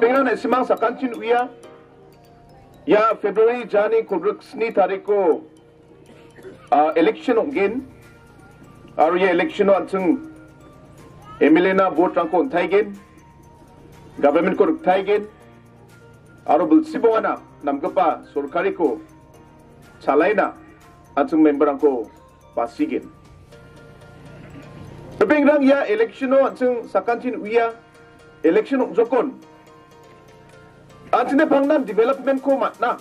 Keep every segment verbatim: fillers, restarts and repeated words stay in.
Pengrang na·simang sakantin uia. Ia February jani kolgriksni tariko, ah, election ong·gen. Aro ia election-o an·ching M L A-na vote-rangko on·taigen. Government-ko riktaigen. Aro bilsi bongana namgipa sorkariko chalaina an·ching member-rangko basigen. Ripengrang ia election-o an·ching sakantin uia election ong·jokon. An·chingni pangnan development-ko man·a.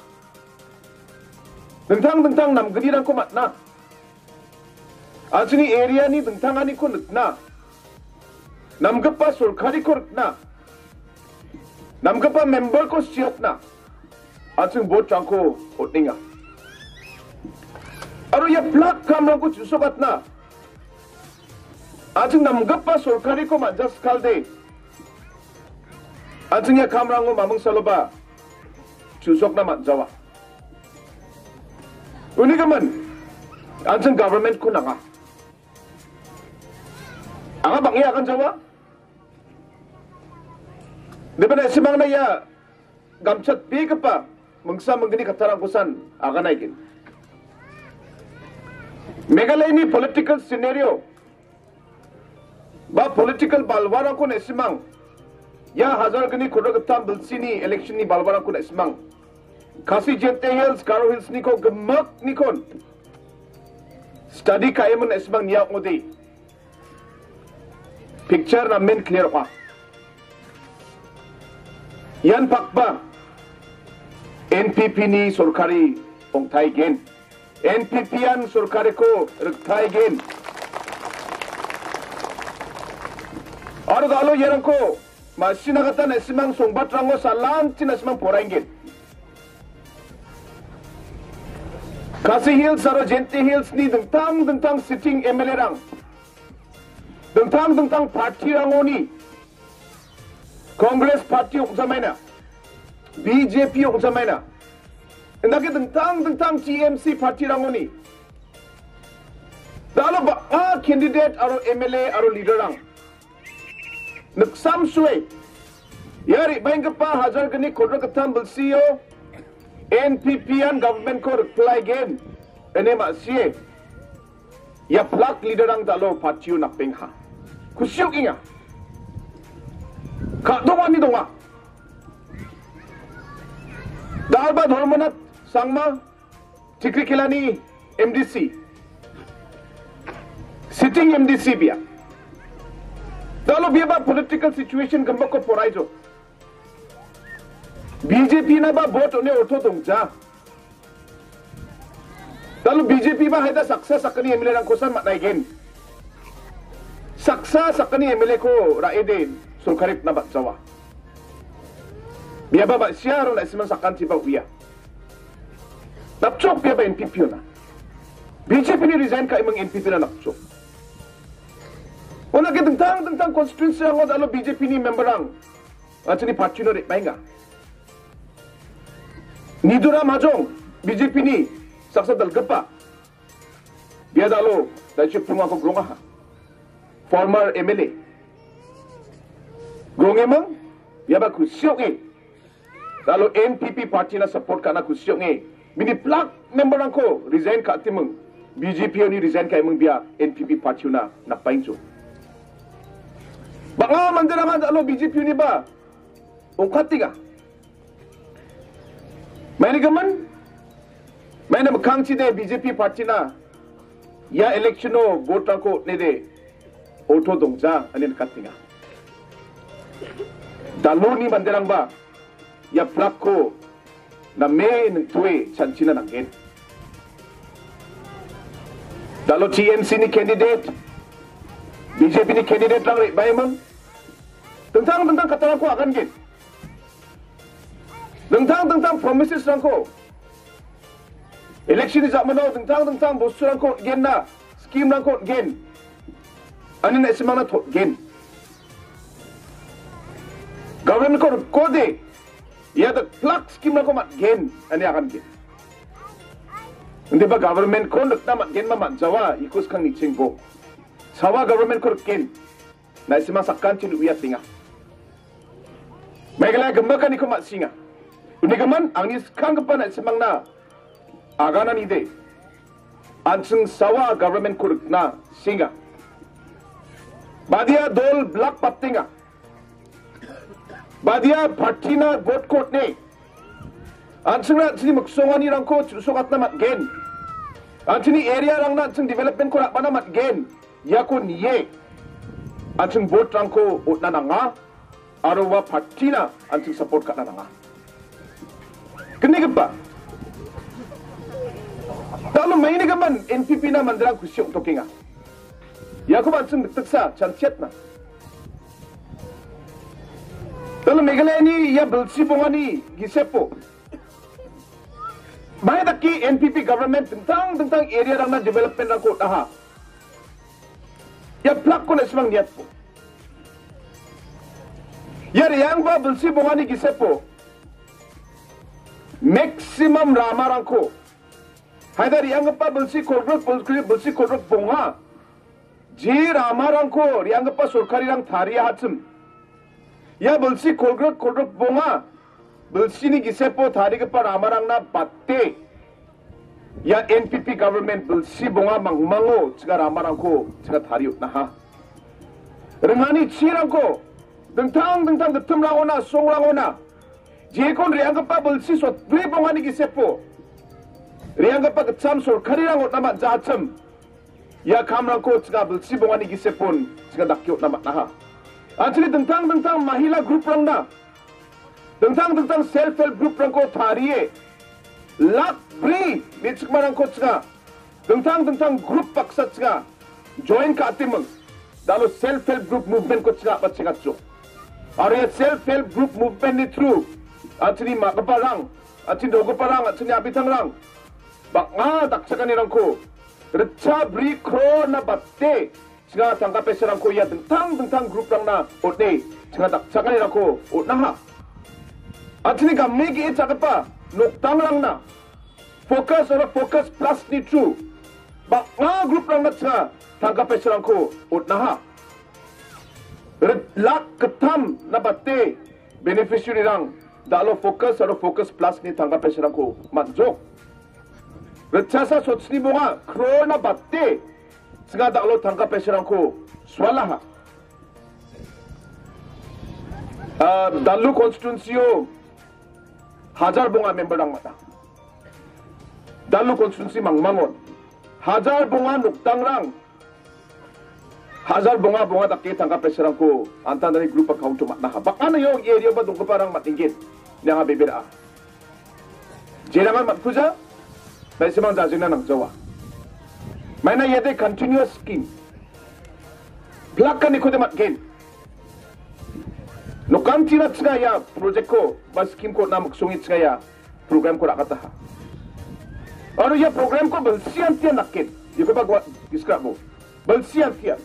Dingtang dingtang namgnirangko man·a. An·chingni area-ni dingtanganiko nikna. Namgipa sorkariko rikna. Namgipa member-ko siatna. An·ching vote-rangko on·enga. Aro ia pilak kamrangko chu·sokatna. An·ching namgipa sorkariko man·ja sikalde. An·ching ia kamrango maming saloba chu·sokna man·jawa. Uni gimin, an·ching government-ko nanga. Anga bang·e aganjawa. Deba na·simangna ia gamchatbegipa mingsa minggni kattarangkosan aganaigen. Meghalayani political scenario ba political balwarangko na·simang ia hajar gni kodra gittam bilsini election-ni balwarangko na·simang Khasi Jaintia Hills, Garo Hills-niko gimiknikon study ka·emon na·simang nia ong·ode. Picture namen clear ong·a. Ian pakba N P P-ni sorkari ong·taigen. N P P-an sorkariko riktaigen. Aro da·alo iarangko ma·sina gita na·simang songbatrango salanti na·simang poraengen. Khasi Hills aro Jaintia Hills-ni dingtang dingtang sitting M L A-rang dingtang dingtang partirangoni Congress parti ong·jamaina, B J P ong·jamaina, indake dingtang dingtang T M C partirangoni da·alo bang·a candidate aro M L A aro leader-rang niksamsoe ia re·baenggipa hajar gni kodra gittam bilsio N P P-an government-ko rikpilaigen ine ma·sie. Ia pilak leader-rang da·alo parti-o napenga. Kusi ong·enga. Ka·dongani donga. Dalba Dhormonath Sangma, Tikrikhilani M D C. Sitting M D C bia. Da·alo biaba political situation gimikko poraijo. B J P-naba vote on·e orto dongja. Da·alo B J P-ba haida saksa sakgni M L A-rangkosan man·aigen. Saksa sakgni M L A-ko ra·ede sorkari rikna man·jawa. Biaba ma·sia aro na·simang sakantiba uia. Napchok biaba N P P ona. B J P-ni resign ka·eming N P P-na napchok. Ona ke dingtang dingtang constituency-rango da·alo B J P-ni member-rang an·chingni parti-no re·baenga. Niduram Hajong, B J P-ni saksa dal·gipa. Bia da·alo, daichi pungako grongaha. Former M L A. Grongemang, biaba kusi ong·e. Da·alo N P P parti-na support ka·na kusi ong·e. Bini pilak member-rangko resign ka·timing. B J P-oni resign ka·eming bia N P P parti-ona napaingjo. Bang·a manderangan da·alo B J P-oniba ong·katenga. Maini gimin, maina mikkangchide B J P parti-na ia election-o vote-rangko on·ede orto dongja ine nikatenga. Da·aloni manderangba ia pilak-ko name ningtoe chanchina nanggen. Da·alo T M C-ni candidate, B J P-ni candidate-rang re·baeming. Dingtang dingtang kattarangko agangen. Dingtang dingtang promises-rangko, election-ni ja·mano dingtang dingtang bosturangko on·genna, scheme-rangko on·gen. Ani na·simangna totgen. Government-ko rikode, ia dak pilak scheme-rangko man·gen, ani agangen. Indiba government-ko rikna man·genba man·jawa, iko skang nichengbo. Sawa government-ko rikgen. Na·simang sakantin uiatenga. Meghalaya gimbakaniko ma·sina. Unigimin angni skanggipa na·simangna agananide an·ching sawa government-ko rikna sina. Badia dol blak batenga. Badia partina vote court-ni an·chingna an·chingni miksonganirangko chu·sokatna man·gen. An·chingni area-rangna an·ching development-ko ra·bana man·gen. Iako nie an·ching vote-rangko on·na nanga. Aro ua partina an·ching support ka·na nanga. Knigipa. Dalo mainigimin N P P-na manderang kusi ong·tokenga. Iakoba an·ching mitiksa chanchiatna. Dalo Meghalayani ia bilsi bongani gisepo mai dake N P P government dingtang dingtang area-rangna development-rangko on·aha. Ia plak-ko na·simang niatbo. Ia re·anggipa bilsi bongani gisepo maximum ramarangko, haida re·anggipa bilsi kolgrik, bilsi, bilsi kolgrik bonga, je ramarangko re·anggipa sorkarirang tariahachim. Ia bilsi kolgrik, kolgrik bonga, bilsini gisepo tarigipa ramarangna bate, ia N P P government bilsi bonga mangmango chinga ramarangko chinga tariotnaha. Ringani chirangko dingtang dingtang gittimrangona, songrangona, jekon re·anggipa bilsi sotbri bongani gisepo re·anggipa gitcham sorkarirang on·na man·jachim. Ia kamrangko chinga bilsi bongani gisepon chinga dake on·na man·aha. An·chingni dingtang dingtang mahila group-rangna, dingtang dingtang self help group-rangko tarie, lak bri me·chikmarangko chinga, dingtang dingtang group baksa chinga join ka·atiming. Dalo self help group movement-ko chinga ba chingatjok. Aro ia self help group movement-ni through an·chingni ma·giparang, an·chingni dogiparang, an·chingni abitangrang bang·a dakchakanirangko ritcha bri krona bate chinga tangka paisarangko ia dingtang dingtang group-rangna on·e chinga dakchakanirangko on·aha. An·chingni game ge·e cha·gipa nokdangrangna Focus aro Focus Plus-ni through bang·a group-rangna chinga tangka paisarangko on·aha. Rit-, lak gittam na bate beneficiary-rang dalo Focus aro Focus Plus-ni tangka paisarangko man·jok. Ritchasa sotsni bonga krona bate chinga dalo tangka paisarangko sualaha. Ah, Dalu constituency-o hajar bonga member-rang man·a. Dalu constituency mangmangon hajar bonga nokdangrang, hajar bonga bonga dake tangka paisarangko an·tangtangni group account-o man·aha. Bang·ana ia area-ba donggiparang man·engen ine anga bebera·a. Jerangan matkuja, na·simang jajengna nangjawa. Maina iade continuous scheme. Plakkaniko de matgen. Nokantina chinga ia project-ko ba scheme-ko na miksongi chinga ia program-ko ra·gataha. Aro ia program-ko bilsiantian nakken. Ikoba gua giskrabo. Bilsiantian.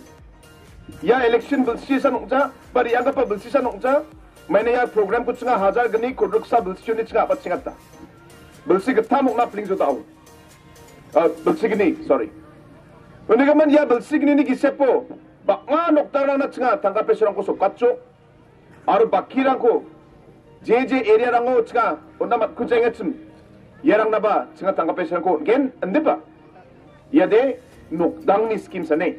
Ia election bilsi san ong·ja, ba re·anggipa bilsi san ong·ja, maina ia program-ko chinga hajar gni kolgriksa bilsioni chinga a·bachengata. Bilsi gittam ong·na pling jodao. Ah, bilsi gni, sorry. Unigimin ia bilsi gnini gisepo bang·a nokdangrangna chinga tangka paisarangko sokatjok. Aro bakkirangko je je area-rango chinga on·na matkujaengachim, iarangna ba chinga tangka paisarangko on·gen, indiba. Iade nokdangni scheme sane.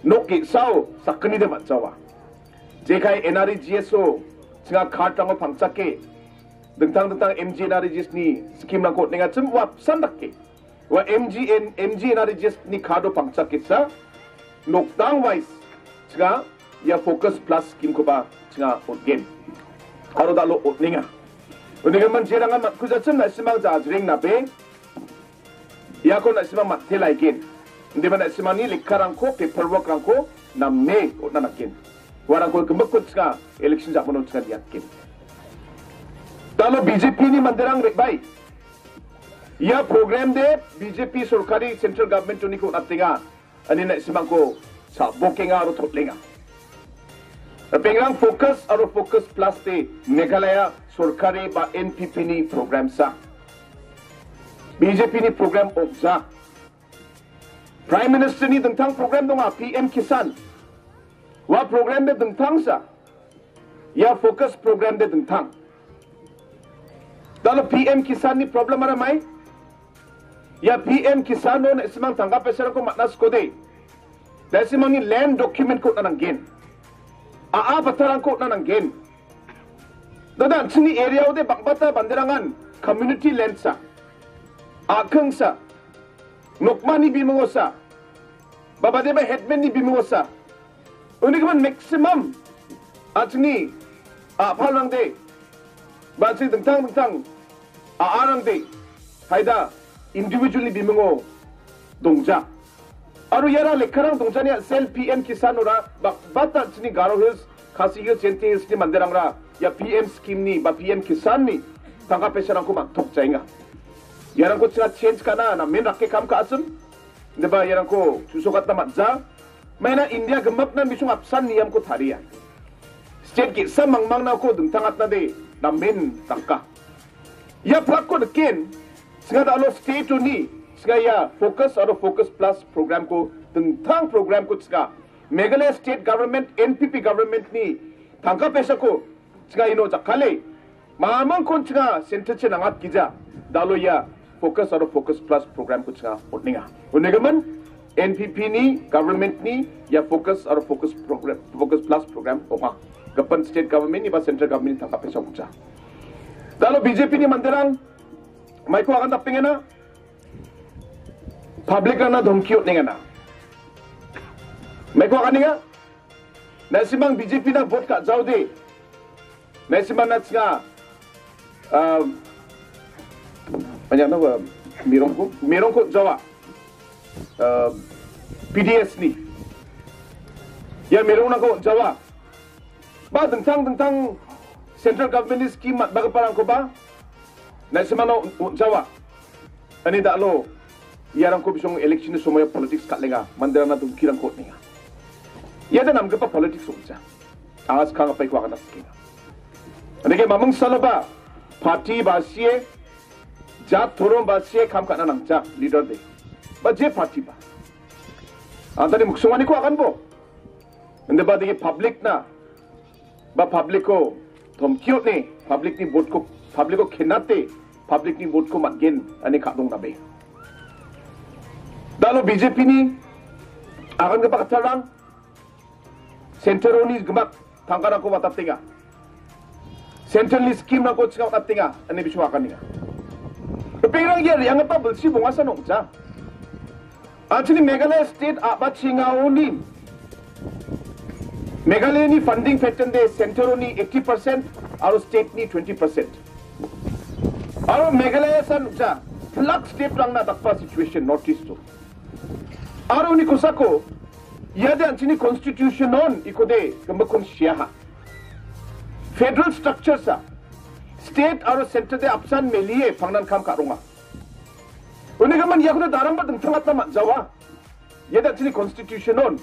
Nok ge·sao sakgnide man·jawa. Jekai N R E G S-o chinga card-rango pangchake, dingtang dingtang M G N R E G S-ni scheme-rangko on·engachim, ua apsan dake. Ua M G N, M G N R E G S-ni card-o pangchakesa, nokdang wise, chinga, ia Focus Plus scheme-koba chinga on·gen. Aro dalo on·enga. Unigimin jerangan matkujaachim na·simang jajreng nabe, iako na·simang mate laigen. Indiba na·simangni lekkarangko, paperwork-rangko name on·na nakken. Uarangko gimikko chinga, election ja·mano chinga niatgen. Dalo B J P-ni manderang re·bae. Ia program de B J P sorkari central government-oniko on·atenga. Ani na·simangko sa·bokenga aro totlenga. Ripengrang Focus aro Focus Plus de Meghalaya sorkari ba N P P-ni program sa. B J P-ni program ong·ja. Prime Minister-ni dingtang program donga, P M Kisan. Ua program de dingtangsa. Ia focus program de dingtang. Dalo P M Kisan ni problem ara mai. Ia P M Kisan o na·simang tangka paisarangko man·a skode. Na·simangni land document ko on·a nanggen. A·a patarangko on·a nanggen. Dada, an·chingni area o de bang·bata banderangan community land sa. A·kingsa. Nokmani bimungosa. Ba badeba headman ni bimungosa. Unigimin maximum an·chingni a·palrangde, ba an·ching dingtang dingtang a·arangde, haida individual ni bimungo dongja. Aro iara lekkarang dongjani a·sel P M Kisan ora ba-, bata an·chingni Garo Hills, Khasi Hills, Jaintia Hills ni manderangra ia P M scheme ni ba P M Kisan ni tangka paisarangko man·tokjaenga. Iarangko chinga change ka·na namen rake kam ka·achim. Indiba iarangko tusokatna man·ja. Maina India gimiknan bisong apsan niamko taria. State ge·sa mangmangnako dingtangatnade namen dangka. Ia plakko niken, singa dalo state oni, singa ia Focus aro Focus Plus programko dingtang programko singa Meghalaya State Government, N P P government ni tangka paisako singa ino jakkale, mamangkon singa centre che nangatgija, dalo ia Focus aro Focus Plus programko singa on·enga. Unigimin N P P ni government ni ia Focus aro Focus program, Focus Plus program ong·a. Gipin state government ni ba central government ni tangka paisa ong·ja. Dalo B J P ni manderang maiko agan dapengena, public rangna domki on·engena. Maiko aganenga, na·simang B J P na vote ka·jaode. Na·simang na chinga, um, anya na, um, mirongko, mirongko jawa. Um, P D S ni. Ia mirongnako jawa. Ba dingtang dingtang central government ni scheme matbagiparangkoba na·simangna on-, on-, jawa. Ani dalo iarangko bisong election ni somoio politics ka·lenga, manderangna domkirangko on·enga. Iada namgipa politics ong·ja. Anga skang apaiko agana sikenga. Anike maming saloba party ba sie, jat torom ba sie kam ka·na nangja leader de. Ba je party ba. Antani muksonganiko aganbo. Inde ba digi public na ba public-o domkiotne, public-ni vote-ko, public-o kenate, public-ni vote-ko man·gen, ine ka·dong nabe. Dalo B J P-ni agangipa kattarang, center-oni gimak tangkarangko watatenga. Center-ni scheme-rangko chinga watatenga, ine bisong aganenga. Ripengrang ia re·anggipa bilsi bongasan ong·ja. Actually, Meghalaya state a·bachengaoni Meghalaya-ni funding pattern de center-oni eighty percent aro state-ni twenty percent. Aro Meghalaya san ja, pilak state-rangna dakgipa situation North East-o. Aro uni kosako, iade an·chingni constitution-on ikode gimikkon siaha. Federal structure-sa, state aro center de apsan melie pangnan kam ka·ronga. Unigimin iakode darangba dingtangatna man·jawa. Iade an·chingni constitution-on,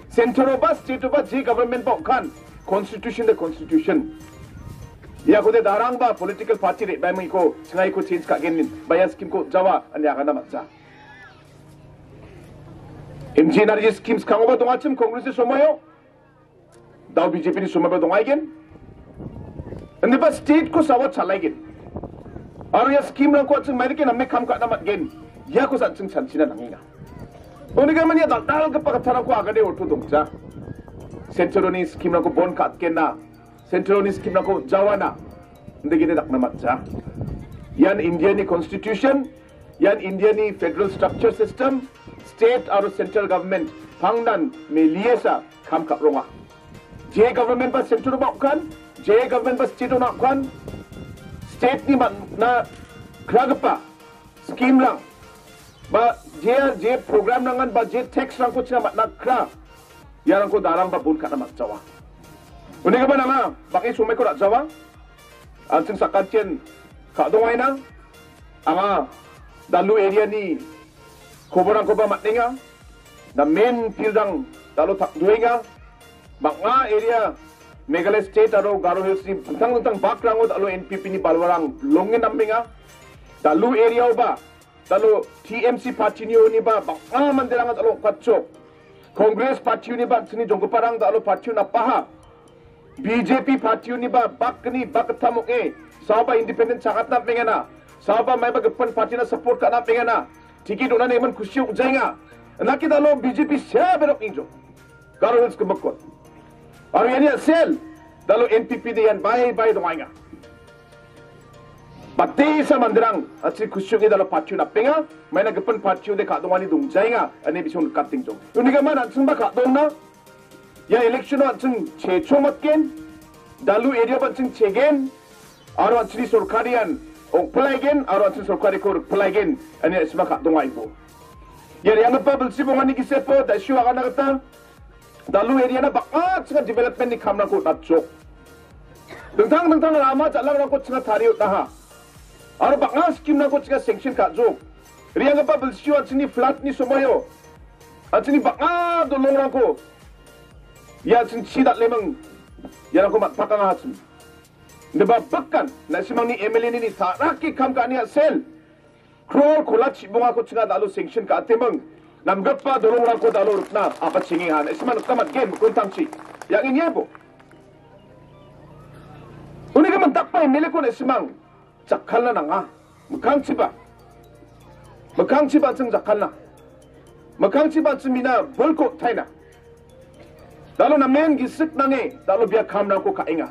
center-oba, state-oba, je government-ba ong·kan, constitution de constitution. Iakode darangba political party re·baimingko, chingaiko change ka·gen min, ba ia scheme-ko jawa, ine agana man·ja. M G N R G G schemes kangoba dongachim Congress-ni somoio, dao B J P-ni somoiba dongaigen. Indiba state-ko sawa chalaigen. Aro ia scheme-rangko an·ching mairike name kam ka·na man·gen. Iako an·ching chanchina nangenga. Unigimin ia dal·dalgipa kattarangko agade orto dongja. Center-oni scheme-rangko bon ka·atgenna. Center-oni scheme-rangko jawana. Indegede dakna man·ja. Ian India-ni constitution, ian India-ni federal structure system, state aro central government pangnan meliesa kam ka·ronga. Je government ba center-oba ong·kan, je government ba state-ona ong·kan, state-ni man-, na kragipa scheme-rang, ba je, je program-rangan ba je tax-rangko chinga man·a kra, iarangko darangba bon ka·na man·jawa. Unigimin anga bang·e somoiko ra·jawa. An·ching sakantian ka·dongaina. Anga Dalu area-ni koborangkoba man·enga. Namen field-rang dalo takdoenga. Bang·a area Meghalaya State aro Garo Hills-ni dingtang dingtang bakrango dalo N P P-ni balwarang longe namenga. Dalu area-oba dalo T M C party-nioniba bang·a manderang dalo ong·katchok. Congress party-oniba an·chingni jonggiparang dalo party-o napaha. B J P party-oniba bakni bakgittam ong·e, saoba independent chagatna pengana, saoba maiba gipin party-na support ka·na pengana, ticket on·ani iman kusi ong·jaenga. Naki dalo B J P sia berok injo. Garo Hills gimikkon. Aro iani a·sel, dalo N P P de ian bai bai dongaenga. Batesa manderang, a·chik kusi ong·e dalo party-o napenga, maina gipin party-o de ka·dongani dongjaenga, ine bisong nikatengjok. Unigimin an·chingba ka·donna, ia election-o an·ching chechongmatgen, dalu area-ba an·ching chegen, aro an·chingni sorkarian ong·pilaigen, aro an·ching sorkariko rikpilaigen, ine a·sima ka·dongaibo. Ia re·anggipa bilsi bongani gisepo, da·sio agana gita, Dalu area-na bang·a chinga development-ni kamrangko on·atjok. Dingtang dingtang rama jal·angrangko chinga tarie on·aha. Aro bang·a scheme-rangko chinga sanction ka·jok. Re·anggipa bilsio an·chingni flood-ni somoio an·chingni bang·a dolongrangko ia an·ching chi dal·eming iarangko man·pakangahachim. Indiba bikan, na·simangni M L A-ni tarake kam ka·ani a·sel. Krol kola chibongako chinga dalo sanction ka·ateming. Namgipa dolongrangko dalo rikna a·bachengenga. Na·simang nikna man·gen, mikontangchi. Yang·e niaibo. Unigimin dakgipa M L A-ko na·simang jakkalna nanga. Mikkangchiba. Mikkangchiba an·ching jakkalna. Mikkangchiba an·ching mina bolko taina. Dalo namen gisik nange, dalo bia kamrangko ka·enga.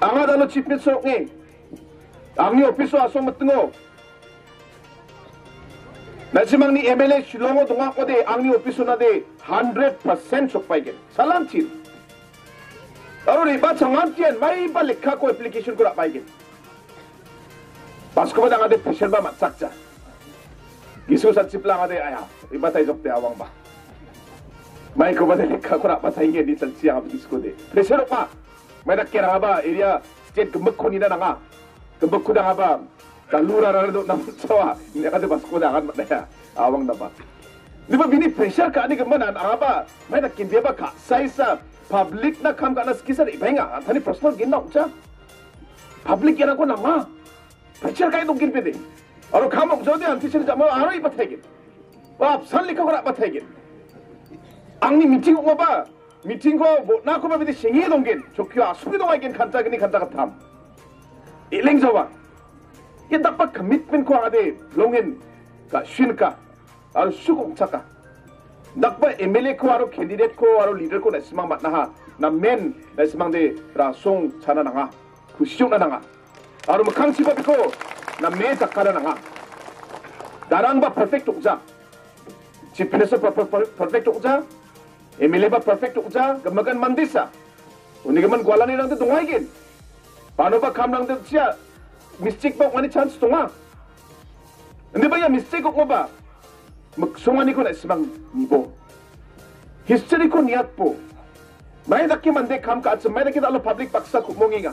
Anga dalo chief minister ong·e, angni office-o asong mitingo. Na·simangni M L A Shillong-o dongakode, angni office-ona de hundred percent sokpaigen. Salantin. Aro re·baa changantian maiba lekkako application-ko ra·baigen. Baskoba dangade pressure-ba man·chakja. Gisu sanchipla angade aya, re·bataijokde awangba. Maikoba de lekkako ra·bataige ni sanchi anga biskode. Pressure-oka. Maina kerangaba area state gimikko nina nanga. Gimikko dangaba Kalura rara do namun sawa. Ini kata basko jangan mat daya. Awang dapat. Niba bini pressure ka ani kemana aba. Mai da kin dia ba ka saisa public na kam ka na skisa ri bainga. Antani personal gin na ucha. Public yana ko nama. Pressure kai dong kin pede. Aro kam ok jodi anti sini jama aro iba thai gin. Ba apsan likha ko ra ba thai gin. Angni meeting ok ba. Meeting-ko botnakoba bidi senge donggen, chokkio asonge dongaigen kanta gni kanta gattam. Ileng jawa. Ia dakba commitment-ko angade longen ka shinka, aro suk ong·chaka. Dakba M L A-ko aro candidate-ko aro leader-ko na·simang matnaha, namen na·simangde rasong chana nanga, kusiokna nanga. Aro mikkangchiba biko name jakana nanga. Darangba perfect ong·ja. Chief Minister per-, per-, per-, perfect ong·ja. M L A ba perfect ong·ja. Gimikan mandisa. Uni gimin gualanirangde dongaigen. Banoba kamrangde chia. Mistake ba ong·ani chance donga. Indiba ia mistake ong·oba. Miksonganiko na·simang nibo. History-ko niatbo. Mai dake mande kam ka·achim, mai dake dalo public baksa ku·mongenga.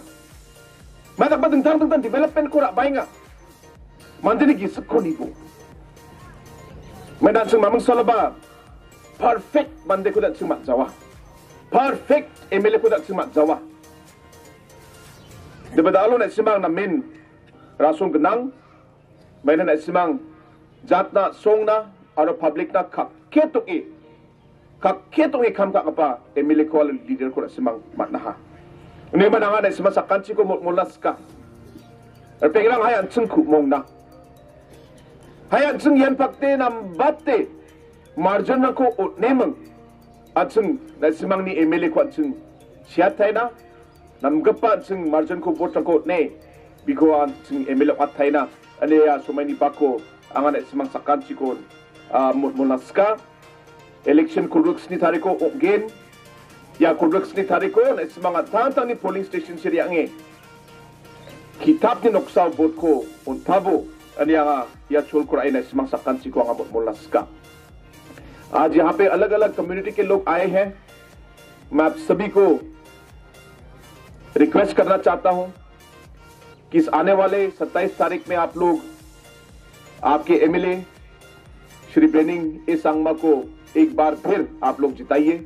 Mai dakba dingtang dingtang development-ko ra·baenga. Mandeni gisikko nibo. Mai da·ching maming saloba perfect mandeko da·ching man·jawa. Perfect M L A-ko da·ching man·jawa. Deba dalo na·simang namen rasong gnang. Maina na·simang jatna songna aro public-na kakke tong·e, kakke tong·e kam ka·gipa M L A-ko aro leader-ko na·simang man·aha. Uni mananga na·simang sakanchiko motmolna sika. Ripengrang hai an·ching ku·mongna. Hai an·ching ian pakte nambate margin-rangko on·eming. An·ching na·simangni M L A-ko an·ching siataina. Namgipa an·ching margin-ko vote-rangko on·e, biko an·ching M L A ong·ataina, ane ia somaini bako anga na·simang sakantikon, ah, mo-, molaska. Election kulruk sni tariko ong·gen. Ia kulruk sni tariko na·simang an·tangtangni polling station-chi re·ange kitapni noksao vote-ko on·tabo, ane anga ia cholko ra·e na·simang sakantiko anga mo-, molaska. आज यहाँ पे अलग-अलग कम्युनिटी के लोग आए हैं। मैं आप सभी को रिक्वेस्ट करना चाहता हूं कि इस आने वाले सत्ताईस तारीख में आप लोग आपके एमएलए श्री बेनिंग ए संगमा को एक बार फिर आप लोग जिताइए।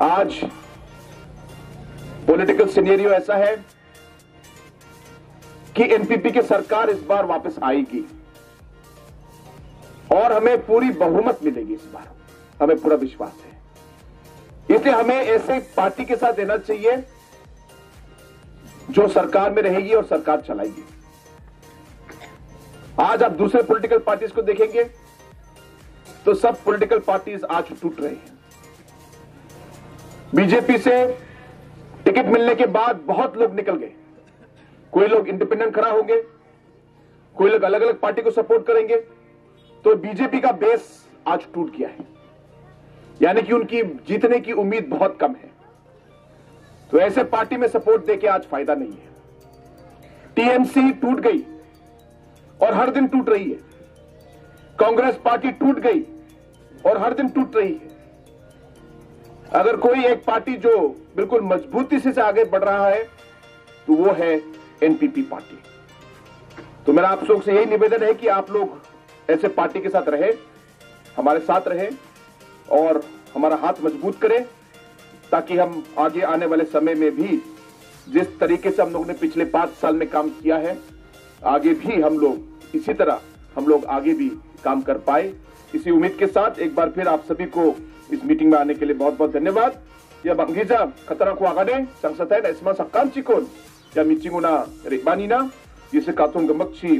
आज पॉलिटिकल सिनेरियो ऐसा है कि एनपीपी की सरकार इस बार वापस आएगी और हमें पूरी बहुमत मिलेगी इस बार, हमें पूरा विश्वास है। इसलिए हमें ऐसे पार्टी के साथ रहना चाहिए जो सरकार में रहेगी और सरकार चलाएगी। आज आप दूसरे पॉलिटिकल पार्टीज को देखेंगे तो सब पॉलिटिकल पार्टीज आज टूट रहे हैं। बीजेपी से टिकट मिलने के बाद बहुत लोग निकल गए। कोई लोग इंडिपेंडेंट खड़ा होंगे, कोई लोग अलग अलग पार्टी को सपोर्ट करेंगे। तो बीजेपी का बेस आज टूट गया है, यानी कि उनकी जीतने की उम्मीद बहुत कम है। तो ऐसे पार्टी में सपोर्ट देके आज फायदा नहीं है। टीएमसी टूट गई और हर दिन टूट रही है। कांग्रेस पार्टी टूट गई और हर दिन टूट रही है। अगर कोई एक पार्टी जो बिल्कुल मजबूती से, से आगे बढ़ रहा है, तो वो है एनपीपी पार्टी। तो मेरा आप लोग से यही निवेदन है कि आप लोग ऐसे पार्टी के साथ रहें, हमारे साथ रहें और हमारा हाथ मजबूत करें, ताकि हम आगे आने वाले समय में भी जिस तरीके से हम लोग ने पिछले पाँच साल में काम किया है, आगे भी हम लोग इसी तरह हम लोग आगे भी काम कर पाए। इसी उम्मीद के साथ एक बार फिर आप सभी को इस मीटिंग में आने के लिए बहुत बहुत धन्यवाद। Ia bang·gija kattarangko agane, sangsatai na·simang sakantikon ia mitingona re·baanina, Jisu Kal·tong gimikchi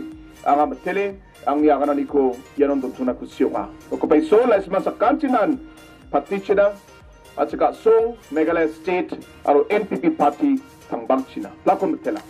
anga mitele, angni agananiko ianon dontona kusi ong·a. Okopaison na·simang sakantinan patichina, a·chik a·song Meghalaya State aro N P P party tangbangchina. Plakon mitela.